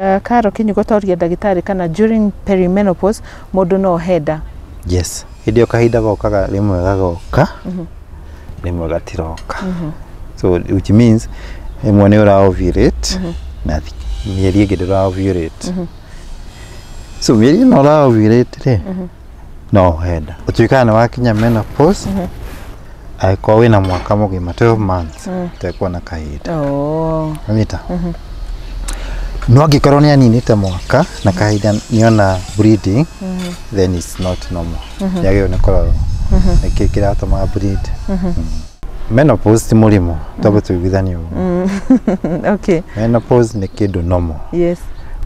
Karo Kinyugo toria ndagĩtarĩ kana during perimenopause mũndũ no henda. Yes, hĩndĩ ĩyo kahinda gokaga rĩmwe gagoka, rĩmwe gatiroka. So which means ĩmwe nĩ ũra ovulate na mĩeri ĩngĩ ndũra ovulate. So mĩeri ĩno ũra ovulate rĩ, no henda ũtuĩkaga nĩ wakinya menopause angĩkorwo wĩna mwaka mũgima, 12 months, ũtekuona kahinda. Anyita. No angĩkorwo nĩ aninĩte mwaka na kahinda nĩona bleeding, then it's not normal. Yagĩrĩirwo nĩ kũrorwo nĩkĩ kĩratũma bleed. Menopause ti mũrimũ, twambe tũiguithanie ũguo. Menopause nĩ kĩndũ normal.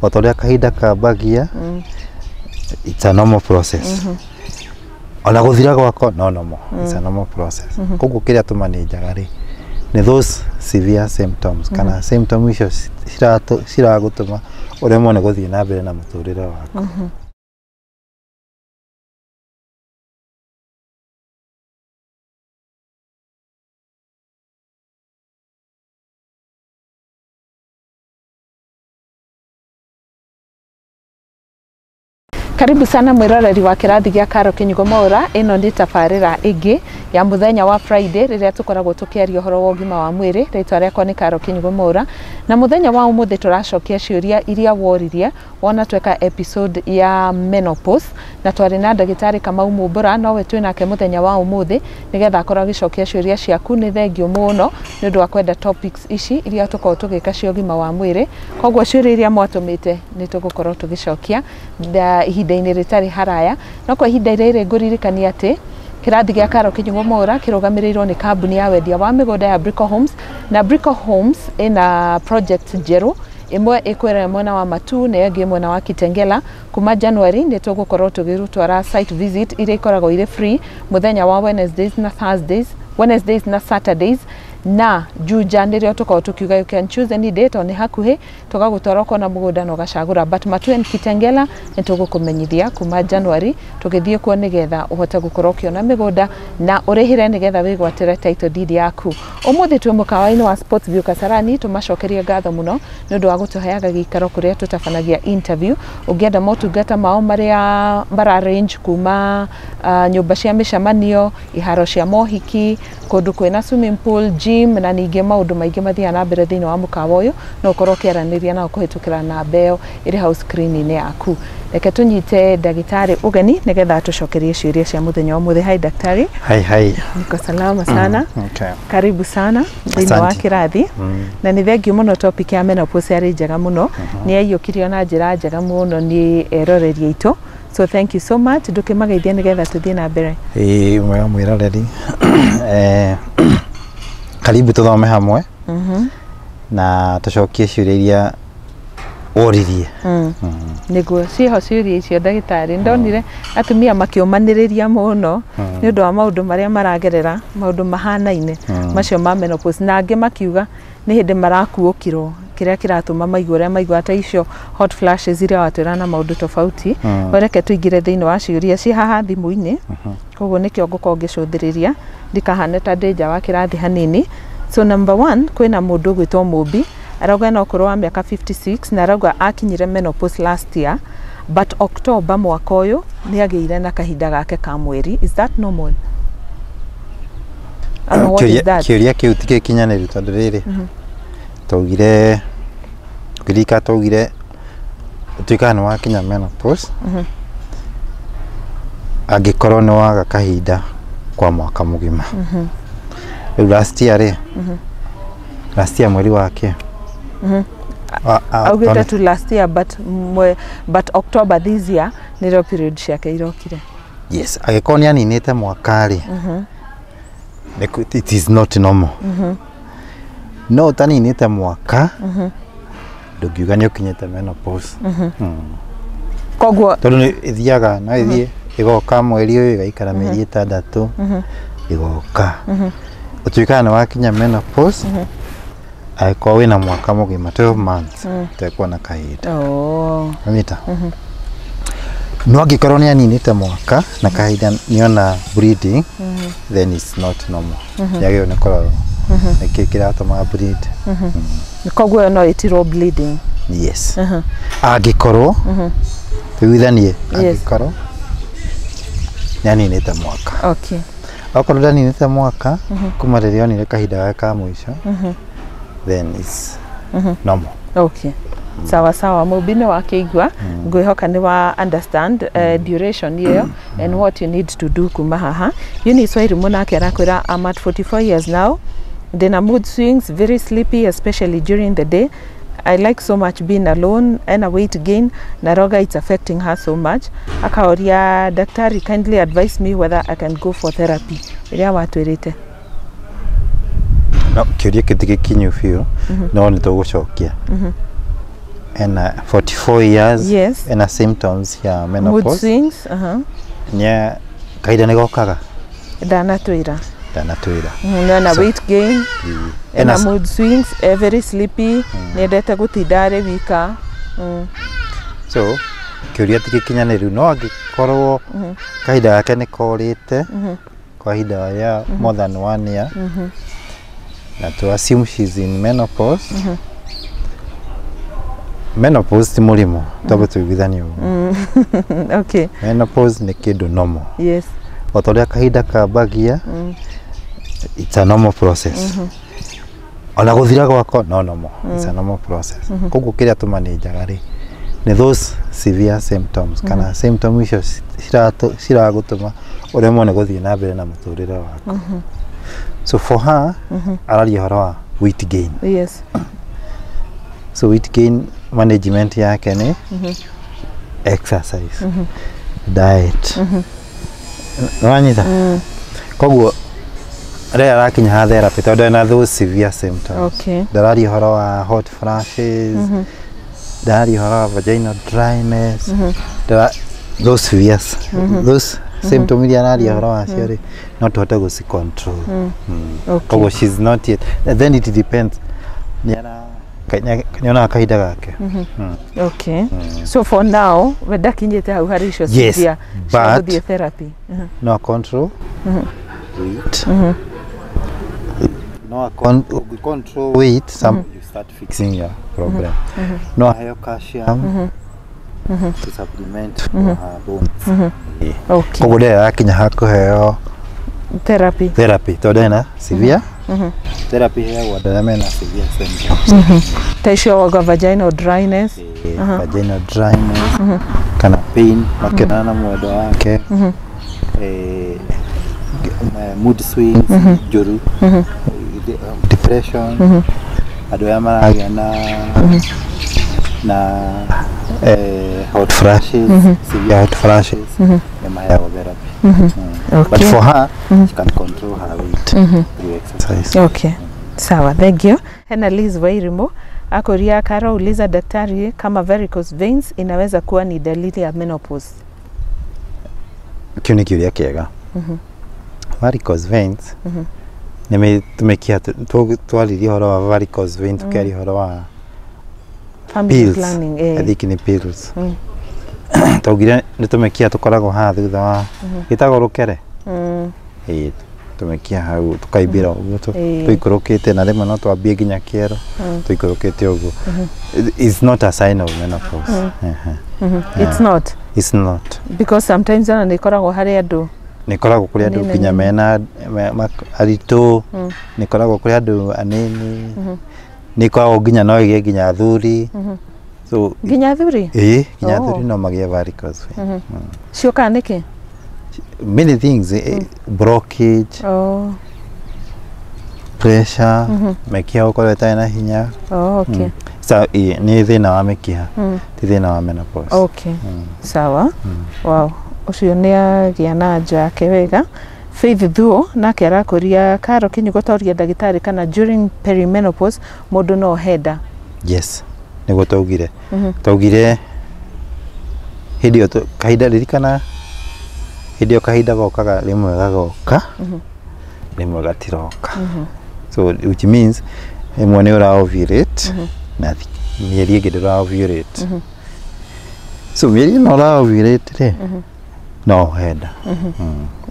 O ta ũrĩa kahinda kambagia, it's a normal process. Ona gũthira gwako no normal. It's a normal process. Koguo kĩrĩa tũmanĩnjaga rĩ, nĩ those severe symptoms kana symptoms icio ciragũtũma ũremwo nĩ gũthiĩ na mbere na mũtũrĩre waku. Karibu sana mwiroreri wa kĩrathi gĩa Karo Kinyugo Mwaura. Ĩno nĩ tabarĩra ĩngĩ ya mũthenya wa Friday rĩrĩa tũkoragwo tũkĩaria ũhoro wa ũgima wa mwĩrĩ. Rĩtwa rĩakwa nĩ Karo Kinyugo Mwaura, na mũthenya wa ũmũthĩ tũracokia ciũria iria woririe wona tweka episode ya menopause, na twarĩ na ndagĩtarĩ Kamau Mumbura, nowe twĩ nake mũthenya wa ũmũthĩ nĩgetha akorwo agĩcokia ciũria ciaku. Nĩ thengio mũno nĩ ũndũ wa kwenda topics ici iria tũkoragwo tũgĩka cia ũgima wa mwĩrĩ. Koguo ciũria iria mwatũmĩte nĩ tũgũkorwo tũgĩcokia ihinda-inĩ rĩtarĩ haraya. No kwa ihinda rĩrĩ ngũririkania atĩ kĩrathi gĩa Karo Kinyugo Mwaura kĩrũgamĩrĩirwo nĩ kambuni ya wendia wa mĩgũnda ya Brico Homes, na Brico Homes ĩna project njerũ, ĩmwe ĩkwĩra mwena wa Matu na ĩngĩ mwena wa Kitengela. Kuma January nĩ tũgũkorwo tũgĩrutwara site visit iria ikoragwo irĩ free mũthenya wa Wednesdays na Thursdays, Wednesdays na Saturdays, na Juja nĩrĩo tũkoragwo tũkiuga you can choose any day tondũ nĩ hakuhĩ, tũgagũtwara ũkona mũgũnda na ũgacagũra. But Matu and Kitengela nĩ tũgũkũmenyithia kuma January tũgĩthiĩ kuo nĩgetha ũhote gũkorwo ũkĩona mĩgũnda na ũrĩhĩre nĩgetha wĩgwatĩre title deed yaku. Ũmũthĩ twĩ mũkawa-inĩ wa Sports View Kasarani, tũmacokerie ngatho mũno nĩ ũndũ wa gũtũheaga gĩikaro kũrĩa tũtabanagia interview. Ũngĩenda motungata mao marĩa mara range kuma nyũmba cia mĩcemanio, iharo cia mohiki, kũndũ kwĩna swimming pool, gym, na ningĩ maũndũ maingĩ mathiaga na mbere thĩinĩ wa mũkawa ũyũ, no ũkorwo ũkĩaranĩria nao kũhĩtũkĩra namba ĩyo ĩrĩ hau screen-inĩ yaku. Reke tũnyite ndagĩtarĩ ũgeni nĩgetha atũcokerie ciũria cia mũthenya wa ũmũthĩ. Hi daktari. Hi, hi. Niko salama sana. Karibu sana thĩinĩ wa Asante. kĩrathi, na nĩ thengio mũno, topic ya menopause yarĩ njega mũno, nĩ yaiyũkirio na njĩra njega mũno nĩ eroreri aitũ, so thank you so much. Ndũkĩmageithie nĩgetha tũthiĩ na mbere. Ĩĩ, mwega mwĩroreri. Karibu tũthome hamwe na tũcokie ciũria iria woririe. Nĩguo ciĩho ciũria icio ndagĩtarĩ, ndonire atumia makĩũmanĩrĩria mũno nĩ ũndũ wa maũndũ marĩa maragerera, maũndũ mahanaine macio ma menopause, na angĩ makiuga nĩ hĩndĩ marakuũkirwo kĩrĩa kĩratũma maigue ũrĩa maigua, ta icio hot flashes iria watwĩra na maũndũ tofauti. Reke tũingĩre thĩinĩ wa ciũria ci haha thimũ-inĩ, koguo nĩkĩo ngũkorwo ngĩcũthĩrĩria ndikahane ta ndĩ nja wa kĩrathi hanini. So number one, kwĩna mũndũ ũgwĩtwo Mũmbi, arauga ena ũkũrũ wa mĩaka 56 na arauga akinyire menopause last year, but October mwaka ũyũ nĩ agĩire na kahinda gake ka mweri. Is that normal? Ama what is that? Kĩũria kĩu ti gĩkinyanĩru tondũ rĩrĩ twaugire ngirika twaugire ũtuĩkaga nĩ wakinya menopause angĩkorwo nĩ waga kahinda kwa mwaka mũgima. Rĩu last year rĩ, last year mweri wa kĩ? Augĩte tu last year, but October this year nĩrĩo period ciake irokire. Yes, angĩkorwo nĩ aninĩte mwaka rĩ, it is not normal. No ũtaninĩte mwaka ndũngiuga nĩ ũkinyĩte menopause. Koguo Tondũ nĩ ĩthiaga, no ĩthiĩ ĩgoka mweri ũyũ, ĩgaikara mĩeri 6 ĩgoka. Ũtuĩkaga nĩ wakinya menopause angĩkorwo wĩna mwaka mũgima, 12 months, ũtekuona kahinda. Anyita. No angĩkorwo nĩ aninĩte mwaka na kahinda nĩona bleeding, then it's not normal. Yagĩrĩirwo nĩ kũrorwo nĩkĩ kĩratũma bleed. Koguo ĩyo no ĩtirwo bleeding. Yes, angĩkorwo tũiguithanie, angĩkorwo nĩaninĩte mwaka. Okorwo ndaninĩte mwaka kuma rĩrĩa onire kahinda gake ka mũico, then it's normal. Okay, sawa sawa. Mũmbi nĩ wakĩigua, ngwĩhoka nĩ wa understand duration ĩyo and what you need to do. Kuma haha Eunice Wairimu nake arakwĩra, "I'm at 44 years now, ndĩna mood swings, very sleepy especially during the day. I like so much being alone and a weight gain na roga it's affecting her so much." Akaoria, "Daktari, kindly advise me whether I can go for therapy," ĩrĩa watwĩrĩte. No kĩũria kĩu ti gĩkinyu biũ, no nĩ tũgũcokia. Ena 44 years, ena symptoms ya mood menopause. swings. Nĩ kahinda nĩ gokaga? Ndanatwĩra. Ndanatwĩra. Nena weight gain, ena Ena mood swings, very sleepy, nĩendete gũtinda arĩ wika. So kĩũria ti gĩkinyanĩru, no angĩkorwo kahinda gake nĩ korĩte kwa ihinda rĩa more than one year, na to assume she's in menopause. Menopause ti mũrimũ, twambe tũiguithanie ũguo. Menopause nĩ kĩndũ normal. O ta ũrĩa kahinda kambagia, it's a normal process. Ona gũthira gwako no normal, it's a normal process. Koguo kĩrĩa tũmanĩnjaga rĩ, nĩ those severe symptoms kana symptom icio ciragũtũma ũremwo nĩ gũthiĩ na mbere na mũtũrĩre waku. So for her, araria ũhoro wa weight gain. So weight gain management yake nĩ exercise, diet. Nĩwanyita? Koguo rĩrĩa arakinya ha therapy, tondũ ena those severe symptoms, ndararia ũhoro wa hot flashes, ndararia ũhoro wa vaginal dryness, those severe, those symptom iria araria ũhoro wacio rĩ, no tũhote gũci control. Koguo she's not yet, then it depends nĩonaga kahinda gake. Okay, so for now we ndakinyĩte hau harĩ icio Yes, severe cia but- gũthiĩ therapy. No control weight, no control weight, some you start fixing your problem. No aheo calcium to supplement for her bones. Koguo ndĩrĩ arakinya ha kũheo therapy. Therapy tondũ ena severe, therapy heagwo andũ arĩa mena severe symptoms. Ta icio wauga, vaginal dryness. Vaginal dryness kana pain makĩonana na mwendwa wake, mood swings njũru, depression, andũ arĩa maragĩa na hot flashes, severe hot flashes, nĩ maheagwo therapy. But for her, she can control her weight through exercise. Okay, sawa, thank you. Hena Liz Wairimu akuria, "Karo, uliza daktari kama varicose veins inaweza kuwa ni dalili ya menopause." Kĩu nĩ kĩũria kĩega. Varicose veins nĩ tũmĩkiha, twaririe ũhoro wa varicose veins, tũkĩaria ũhoro wa family pills. planning, I think nĩ pills. Twaugire nĩ tũmĩkiha tũkoragwo haha thutha wa gĩtagwo rũkere. Ĩĩ, tũmĩkiha hau tũkaimbĩra ũguo, tũikũrũkĩte, na rĩmwe no twambie nginya kĩero tũikũrũkĩte ũguo. It's not a sign of menopause. Ehe. It's not? It's not. Because sometimes ona nĩ ĩkoragwo harĩ andũ Nĩ ĩkoragwo kũrĩ andũ anene nginya nene. Mena aritũ, nĩ ĩkoragwo kũrĩ andũ anini, nĩ ĩkoragwo nginya no ĩgĩe nginya athuri. So Nginya athuri? Ĩĩ, nginya Oh. athuri no magĩe varicose vein. Ciũkaga nĩkĩ? Many things, blockage, pressure, mĩkiha gũkorwo ĩtarĩ na hinya. Oh, okay. So ĩĩ, nĩ thĩna wa mĩkiha, ti thĩna wa menopause. Okay, sawa. Wow, ũcio nĩ agĩa na anja yake wega. Faith Thuo nake arakũria, "Karo Kinyugo, toria ndagĩtarĩ kana during perimenopause mũndũ no henda." Yes, nĩguo twaugire. Twaugire hĩndĩ ĩyo kahinda, ririkana, hĩndĩ ĩyo kahinda gokaga rĩmwe gagoka, rĩmwe gatiroka. So which means ĩmwe nĩ ũra ovulate na mĩeri ĩngĩ ndũra ovulate. So mĩeri ĩno ũra ovulate rĩ, no ũhenda.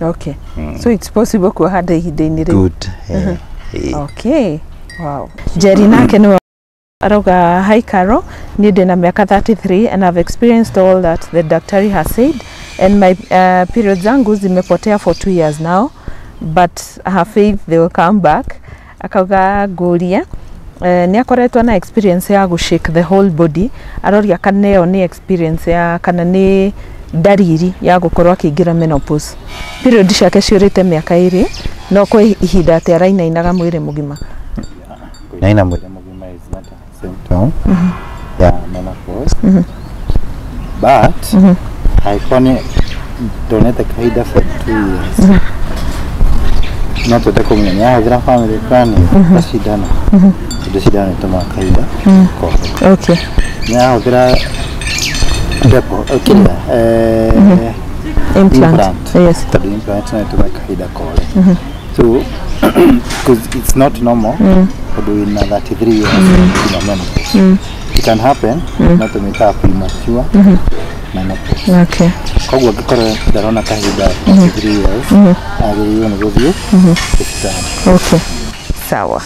Okay, so it's possible kuoha nda ihinda-inĩ rĩu? Good. Okay, wow. Njeri nake nĩwe. Arauga, "Hi Caro, niĩ ndĩna mĩaka 33 and I've experienced all that the daktari has said and my periods zangu zimepotea for 2 years now, but I have faith they will come back." Akauga ngũrie, nĩ akoretwo na experience ya gũ shake the whole body. Aroria kana ĩyo nĩ experience ya kana nĩ ndariri ya gũkorwo akĩingĩra menopause. Period ciake ciũrĩte mĩaka 2, no kwĩ ihinda atĩ arainainaga mwĩrĩ mũgima. Kũinaina mwĩrĩ mũgima is not a symptom ya menopause, but angĩkorwo nĩ ndonete kahinda for 2 years, no twende kũmenya nĩ ahũthĩra family planning ta cindano, tondũ cindano ĩtũmaga kahinda kore. Nĩ ahũthĩra depo, kĩrĩa, implant. Implant. Yes. Tondũ implant no ĩtũme kahinda kore. So because it's not normal tondũ wĩna 33 years nginya menopause, it can happen, no tũmĩtaga premature menopause. Koguo angĩkorwo ndarona kahinda 33 years, agĩrĩirwo nĩ gũthiĩ thibitarĩ. Okay, sawa.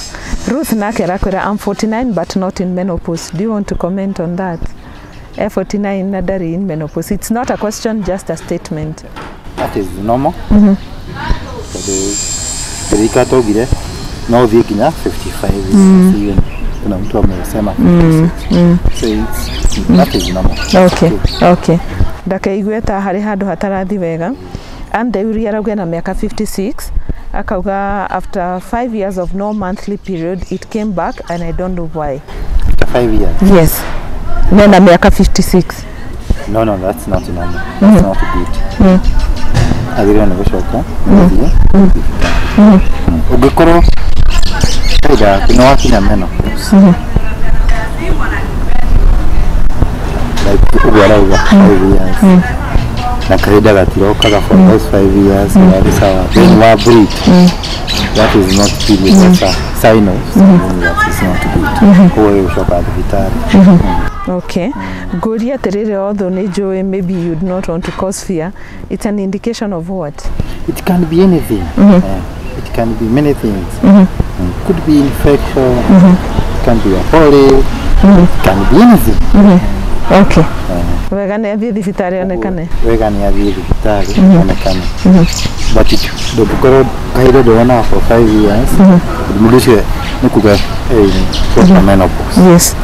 Ruth nake arakwĩra, "I'm 49 but not in menopause." Do you want to comment on that? E 49 na ndarĩ in menopause. It's not a question, just a statement. That is normal, tondũ ndirika twaugire no ũthiĩ nginya 55 years. Even kuna mtu amesema 56, so that is normal. Okay, ndakeigue ta harĩ handũ hatarathi wega. Andeuri arauga na mĩaka 56, akauga, "After 5 years of no monthly period, it came back and I don't know why." After 5 years? Yes, nena mĩaka 56. No, that's not normal. That's not good. Agĩrĩirwo nĩ gũcoka gũthiĩ thibitarĩ. Ũngĩkorwo kahinda gaku nĩ wakinya menopause, like ũguo arauga 5 years, na kahinda gatirokaga for those 5 years, yarĩ sawa, then wa bleed, that is not period. That's a sign of something that is not good. Koguo gũcoka thibitarĩ. Okay, ngũria atĩrĩrĩ, although nĩ njũĩ maybe you'd not want to cause fear, it's an indication of what? It can be anything. It can be many things. Could be infection. It can be a polyp. It can be anything. Okay, wega nĩ athiĩ thibitarĩ onekane. Wega nĩ athiĩ thibitarĩ onekane. But ndũngĩkorwo kahinda ndũronaga for 5 years, mũndũ ũcio nĩ kuga proper menopause.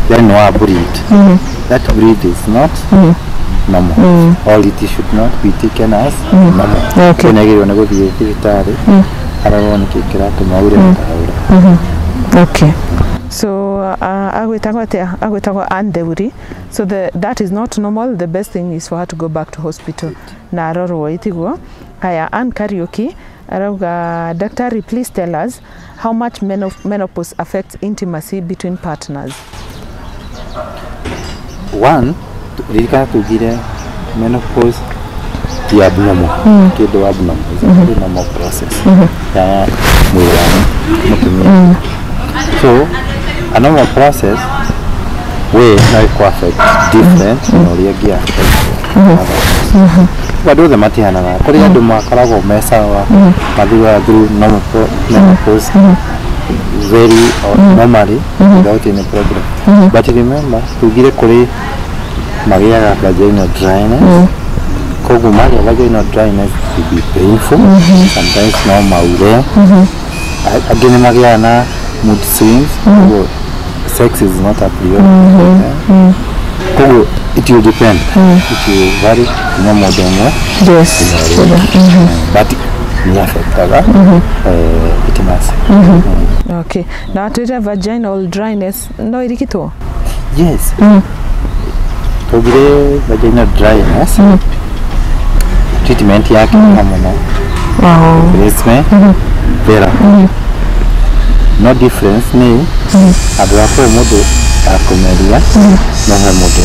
Then wa bleed. That bleed is not normal. Or it should not be taken as normal. Nĩ agĩrĩirwo nĩ gũthiĩ thibitarĩ arorwo nĩkĩ kĩratũma aure na Okay, so agwĩtagwo atĩa? Agwĩtagwo Ann Deuri. So that is not normal. The best thing is for her to go back to hospital na arorwo, itiguo? Haya, Ann Kariuki arauga, "Daktari, please tell us how much menopause affects intimacy between partners." One, ririkana tugire menopause ti abnormal, kĩndũ abnormal, is a very normal process ya mwĩrĩ wa mũtumia. So a normal process we no ĩkũ affect different na ũrĩa ĩngĩ affect others. Andũ othe matihanaga. Kũrĩ andũ makoragwo me sawa, mathiaga through normal menopause very or normally without any problem. But remember tugire kũrĩ magĩaga vaginal dryness. Koguo magĩa vaginal dryness, it will be painful sometimes, no maure. Angĩ nĩ magĩaga na mood swings, koguo sex is not a priority for them. Koguo it will depend, it will vary kuma mũndũ ũmwe nginya ũrĩa ũngĩ. But nĩ affectaga intimacy. Okay, na twĩre vaginal dryness no irigitwo? Yes, tugire vaginal dryness treatment yake nĩ mũno replacement therapy. No difference nĩ handũ ha kũhe mũndũ ya kũmeria, no he mũndũ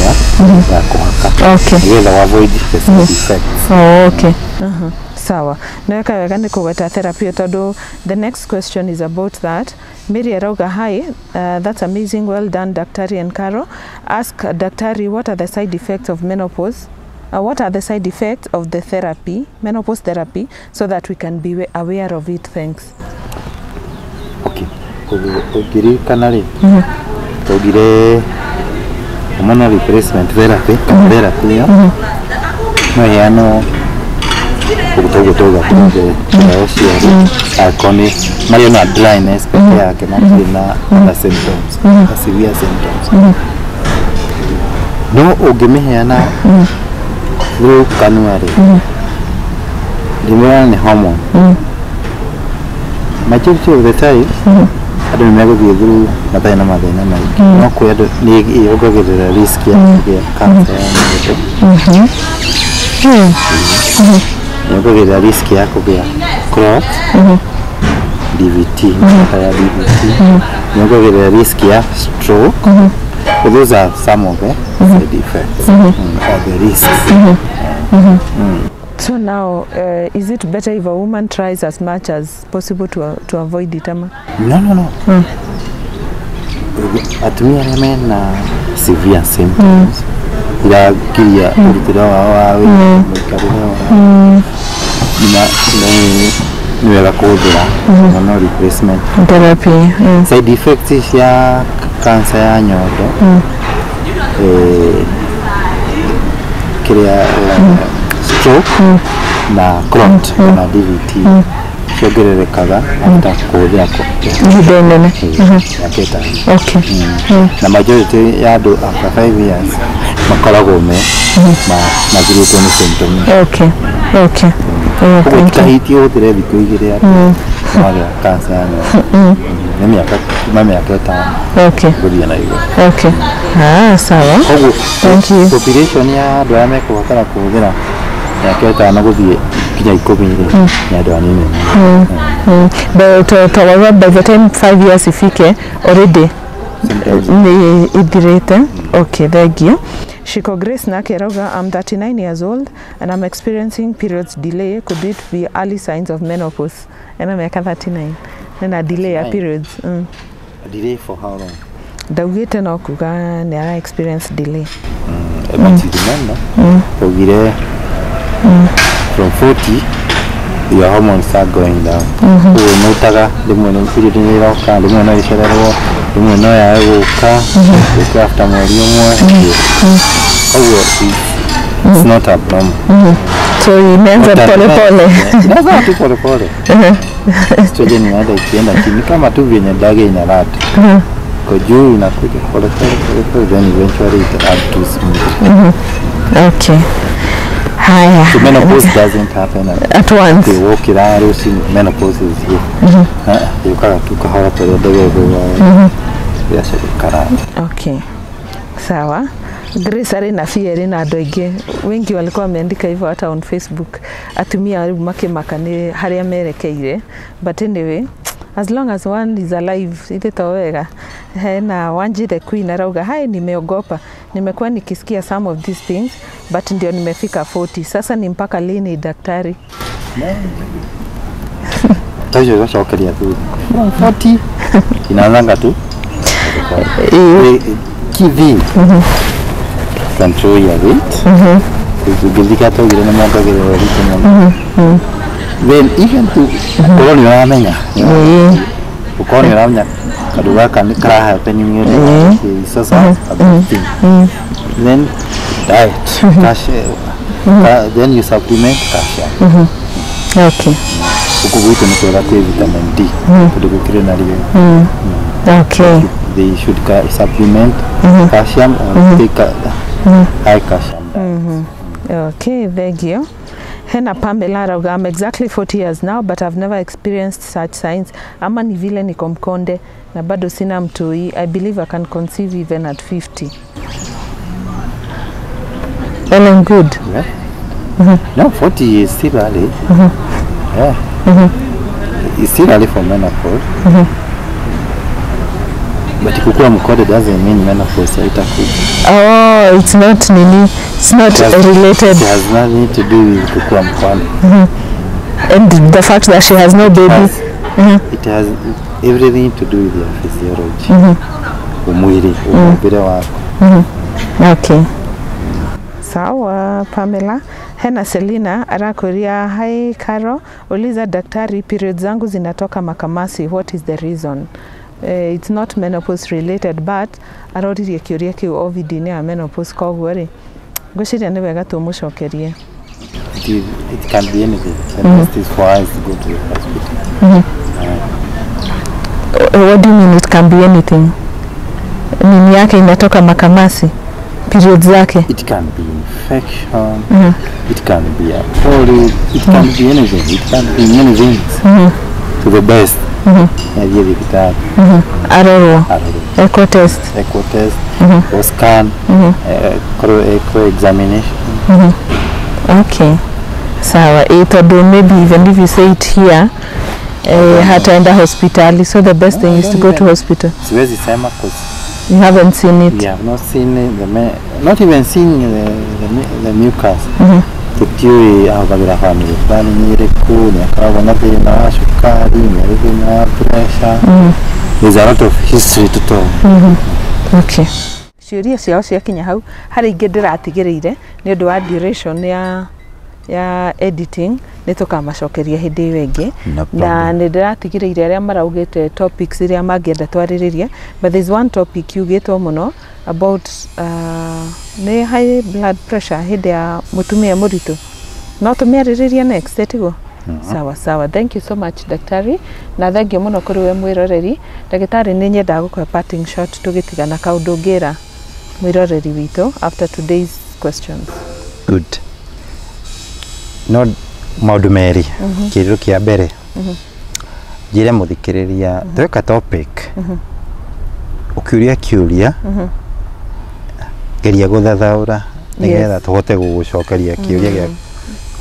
ya kũhaka nĩgetha wa avoid the side effects. Oh, okay. Sawa. Naweka wega nĩ kũgweta therapy ĩyo tondũ the next question is about that. Mary arauga, "Hi, that's amazing. Well done, Daktari and Caro. Ask Daktari, what are the side effects of menopause? What are the side effects of the therapy, menopause therapy, so that we can be aware of it? Thanks." Okay, ũngĩririkana rĩ, Twaugire hormonal replacement therapy kana therapy ĩyo no ĩheanwo ũguo tauga kũhũthĩra njĩra ya ũciari angĩkorwo nĩ marĩ na dryness peke yake matirĩ na other symptoms, severe symptoms. No ũngĩmĩheana through kanua rĩ, ndĩmĩra nĩ hormone, majority of the time andũ nĩ megũthiĩ through matarĩ na mathĩna maingĩ, no kwĩ andũ nĩ yongagĩrĩra risk ya kũgĩa cancer ya nyondo, yongagĩrĩra risk ya kũgĩa clot, DVT, ya DVT, yongagĩrĩra risk ya stroke. So those are some of the side effects or the risks. So now, is it better if a woman tries as much as possible to avoid it, ama? No. Atumia arĩa mena severe symptoms iragiria ũrutĩre wao wa wĩra, mũikarĩre wao, nĩ wega kũhũthĩra hormonal replacement therapy. Side effects cia cancer ya nyondo, kĩrĩa stroke na clot na DVT ciongererekaga after kũhũthĩra ihinda inene. Mĩaka 5. Na majority ya andũ after 5 years makoragwo me mathirĩtwo nĩ symptom. Okay. Koguo Thank you. titahitie ũhũthĩre thikũ 2 atĩ wagĩa cancer ya nyondo, nĩ mĩaka kuma mĩaka 5 gũthiĩ na igũrũ. Okay. Ah, sawa. Koguo Thank you. population ya andũ arĩa mekũbatara kũhũthĩra mĩaka 5 gũthiĩ nginya 10 rĩ, nĩ andũ anini mũno. But by the time 5 years ifike, already Symptoms. Nĩ ithirĩte. Okay, thank you. Shiko Grace nake arauga, I'm 39 years old and I'm experiencing periods delay. Could it be early signs of menopause? Ena miaka 39 nena delay ya 39. periods. Delay for how long? Ndaugĩte no kuga nĩ ara experience delay. But you remember, twaugire from 40 your hormones start going down. Koguo nĩũtaga rĩmwe nĩ period nĩ ĩroka, rĩmwe no ĩcererwo, rĩmwe no yage gũka, gũka after mweri ũmwe. Koguo it's not abnormal. So imeanza pole pole. Inaanza tu pole pole. Estrogen inaenda ikienda chini kama tu vyenye ndege inarata. Kwa juu inakuja pole pole pole pole, then eventually it up to smooth. Okay, haya. So menopause doesn't happen at At once. Wokĩra rũcinĩ menopause is here. Yũkaga tu kahora torĩa ndege ĩgũaga ĩgacoka ĩkarata. Okay, sawa. Grace arĩ na fear na andũ aingĩ wengi walikuwa wameandika hivyo hata on Facebook, atumia rĩu makĩmaka nĩ harĩa merekeire, but anyway, as long as one is alive, ithe to wega. Hena Wanji the Queen arauga, "Hai, nimeogopa, nimekuwa nikisikia some of these things, but ndio nimefika 40 sasa, ni mpaka lini, daktari?" Ta ũcio ĩgacokeria thutha from 40 inaanzanga tu. Kithi control your weight, ũngĩthika taugire nĩ mongagĩrĩra ũritũ mũno, then even to ũkorwo nĩ ũramenya, ũkorwo nĩ ũramenya kaũndũ gaka nĩ kara happening ĩrĩ sasa a big thing, then diet, calcium, then you supplement calcium. Gũkũ gwitũ nĩ kwega kwĩ vitamin D tondũ gũkĩrĩ na riũa. They should supplement calcium or take a high calcium diet. Okay, thank you. Hena Pamela arauga, "I'm exactly 40 years now, but I've never experienced such signs. Ama ni vile niko mkonde na bado sina mtoi. I believe I can conceive even at 50." Well and good. Yeah. No, 40 is still early. Yeah. It's still early for menopause. But kukua mkonde doesn't mean menopause haitakuja. Oh, it's not nini, it's not related. It has nothing to do with kukua mkonde. And the fact that she has no baby. It has everything to do with your physiology. Umwili, umumbire wako. Okay. Sawa, Pamela. Hena Selina arakuria, "Hi Caro, uliza daktari, period zangu zinatoka makamasi, what is the reason?" It's not menopause related, but aroririe kĩũria kĩu o video-inĩ ya menopause, koguo rĩ, ngwĩciria nĩ wega tũmũcokerie. It can be anything. The best is for us to go to the hospital. What do you mean it can be anything? Nini yake inatoka makamasi, periods zake? It can be infection. It can be a polyp. It can be anything. It can be many things. To the best. Athiĩ thibitarĩ. Arorwo. Arorwo. Echo test. Echo test, or scan, echo examination. Okay, sawa. Tondũ maybe even if you say it here, hataenda hospitali, so the best No, thing is to don't go to even- hospital. Siwezi sema 'cause You haven't seen it. we have not seen not even seen the mucus. Tutiũĩ ahũthagĩra family planning ĩrĩkũ, nĩ akoragwo na thĩna wa cukari, nĩ arĩ thĩna wa pressure. There's a lot of history to tell. Okay. Ciũria ciao ciakinya hau, harĩ ingĩ ndĩratigĩrĩire nĩ ũndũ wa duration ya editing, nĩ tũkamacokeria hĩndĩ ĩyo ĩngĩ. No Na problem. nĩ ndĩratigĩrĩire arĩa maraugĩte topics iria mangĩenda twarĩrĩrie, but there's one topic yugĩtwo mũno about nĩ high blood pressure hĩndĩ ya mũtumia mũritũ. No tũmĩarĩrĩrie next, tiguo? Sawa sawa, thank you so much, daktari, na thank you mũno kũrĩ we mwĩroreri. Ndagĩtarĩ, nĩ nyendaga gũkũhe parting shot tũgĩtigana, kaũndũ ũngĩra mwĩroreri witũ after today's questions. Good. No maũndũ merĩ. Kĩndũ kĩa mbere, njĩre mũthikĩrĩria, tweka topic, ũkĩũria kĩũria, geria gũthathaũra nĩgetha tũhote gũgũcokeria kĩũria gĩaku.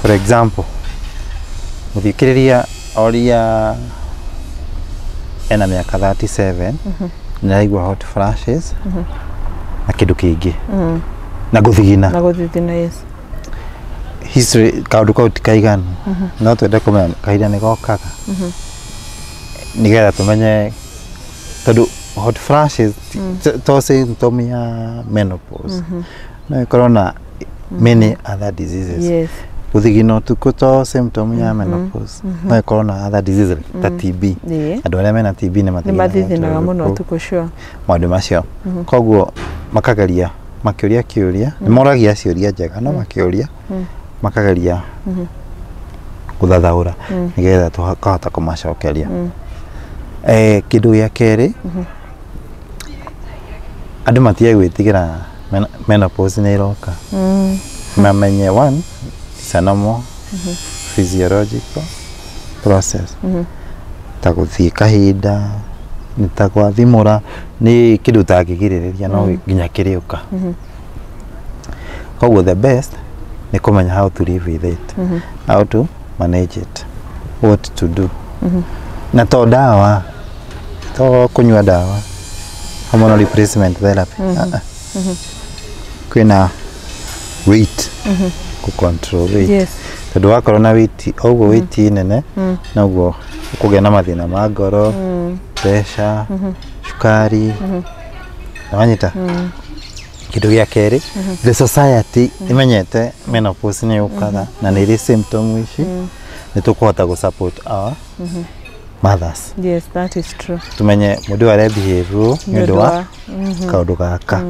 For example, mũthikĩrĩria oria ena mĩaka 37, nĩaraigua hot flashes na kĩndũ kĩngĩ na gũthigina. Na gũthithina, yes. History, kaũndũ kau ti kaiganu. No twende kũmenya kahinda nĩ gokaga, nĩgetha tũmenye, tondũ hot flashes to symptom ya menopause, no ĩkorwo na many other diseases. Gũthigina ũtukũ to symptom ya menopause, no ĩkorwo na other diseases ta TB. Andũ arĩa mena TB nĩ nĩ mathiginaga mathithinaga mũno ũtukũ. Ũtukũ, sure. Maũndũ macio, koguo makageria makĩũria kĩũria, nĩ moragia ciũria njega, no makĩũria makageria gũthathaũra nĩgetha tũkahota kũmacokeria. Kĩndũ gĩa kerĩ, andũ matige gwĩtigĩra menopause nĩ ĩroka. Mamenye one, it's a normal physiological process, ta gũthiĩ kahinda nĩ ta gwathimũra, nĩ kĩndũ ũtangĩgirĩrĩria, no nginya kĩrĩũka. Koguo the best nĩ kũmenya how to live with it, how to manage it, what to do. Na to ndawa, to kũnyua ndawa, hormonal replacement therapy. Ah, ah. Kwĩna weight, kũ control weight, tondũ wakorwo na weight o ũguo, weight nene, noguo ũkũgĩa na mathĩna ma ngoro, pressure, cukari. Nĩwanyita? Kĩndũ gĩa kerĩ, the society ĩmenyete menopause nĩ yũkaga na nĩ ĩrĩ symptom ici, nĩ tũkũhota gũ support our mothers. Yes, that is true. Tumenye mũndũ ũyũ arebehave ũũ nĩ ũndũ wa kaũndũ gaka.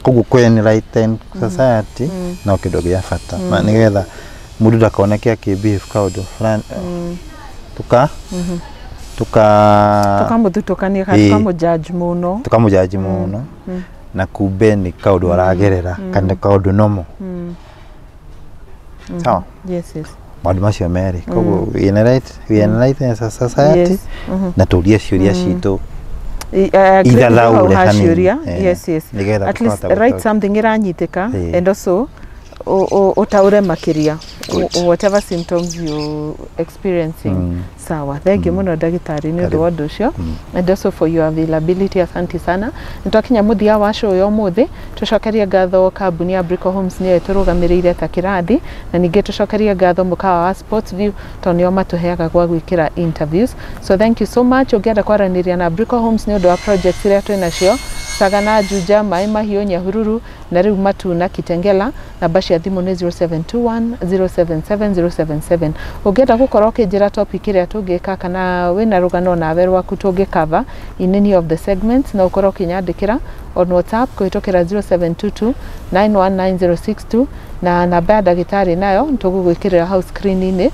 Koguo kũ enlighten society no kĩndũ gĩa bata, na nĩgetha mũndũ ndakoneke akĩbehave kaũndũ fulani, tuka Tũkamũthutũkania kana tũkamũjudge mũno. Tukamũjaji mũno, na kumbe nĩ kaũndũ aragerera kana kaũndũ normal. Sawa? Yes. Maũndũ macio merĩ. Koguo we enlighten as a society na tũrie ciũria citũ I agree with you hau ithathaũre ha hanini. ciũria. Yes. Nĩgetha At least tũkahota write gũtaũkĩrwo. something ĩranyitĩka and also ũtaũre makĩria Good. Whatever symptoms you experiencing. Sawa, thank you mũno, ndagĩtarĩ, nĩ ũndũ wa ũndũ ũcio and also for your availability. Asante sana. Nĩ twakinya mũthia wa show ya ũmũthĩ. Tũcokerie ngatho kambuni ya Brico Homes, nĩyo ĩtũrũgamĩrĩire ta kĩrathi, na ningĩ tũcokerie ngatho mũkawa wa Sports View, tondũ nĩo matũheaga gwa gwĩkĩra interviews. So thank you so much. Ũngĩenda kwaranĩria na Brico Homes nĩ ũndũ wa projects iria twĩ nacio, Sagana, Juja, Maĩ Mahiũ, Nyahururu na rĩu Matuna, Kitengela. Namba cia thimũ nĩ 0721 077 077. Ũngĩenda gũkorwo ũkĩnjĩra topic ĩrĩa tũngĩka kana wĩna rũgano nawe rwaku tũngĩ cover in any of the segments, no ũkorwo ũkĩnyandĩkĩra on WhatsApp kũhĩtũkĩra 0722 919062, na namba ya ndagĩtarĩ nayo nĩtũgũgwĩkĩrĩra hau screen-inĩ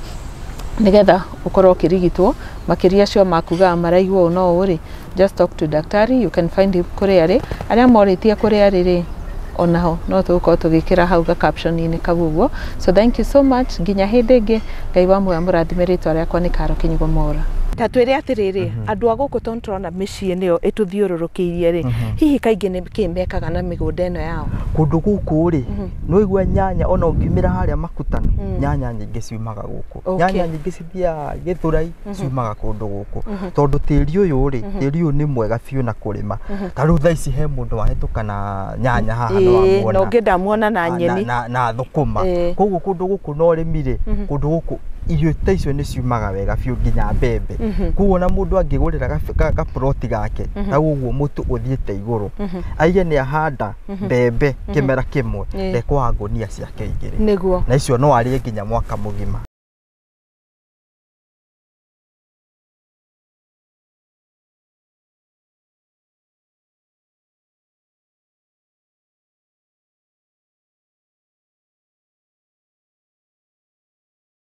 nigetha ukorwo ukirigitwo makiria acio makugaga maraigua ũũ no ũũ rĩ, just talk to daktari, you can find him kũrĩa arĩ. Arĩa morĩtie kũrĩa arĩ rĩ, onaho no tũgũkorwo tũgĩkĩra hau ga caption-inĩ kau ũguo. So thank you so much, nginya hĩndĩ ĩngĩ, Ngai wa muoyo amũrathime. Rĩtwa rĩakwa nĩ Karo Kĩnyugo Mora. Ta twĩre atĩrĩrĩ, andũ a gũkũ tondũ tũrona mĩciĩ nĩyo ĩtũthiũrũrũkĩirie rĩ, hihi kaingĩ nĩ kĩ mekaga na mĩgũnda ĩno yao? Kũndũ gũkũ rĩ, nĩwaigua nyanya, ona ũngiumĩra harĩa Makutano, nyanya nyingĩ ciumaga gũkũ. Nyanya nyingĩ cithiaga Gĩthũrai, ciumaga kũndũ gũkũ, tondũ tĩri ũyũ rĩ, tĩri ũyũ nĩ mwega biũ na kũrĩma. Ta rĩu thaa ici he mũndũ wahĩtũka na nyanya haha, nĩwamuona. Na ũngĩ ndamuona na nyeni. Na thũkũma. Koguo kũndũ gũkũ na ũrĩmi rĩ, kũndũ gũkũ irio ta icio nĩ ciumaga wega biũ, nginya mbembe. Koguo ona mũndũ angĩgũrĩra gaploti gake ta ũguo mũtu ũthiĩte igũrũ, aige nĩ ahanda mbembe kĩmera kĩmwe, ndekwaga ngũnia ciake igĩrĩ, na icio no arĩe nginya mwaka mũgima.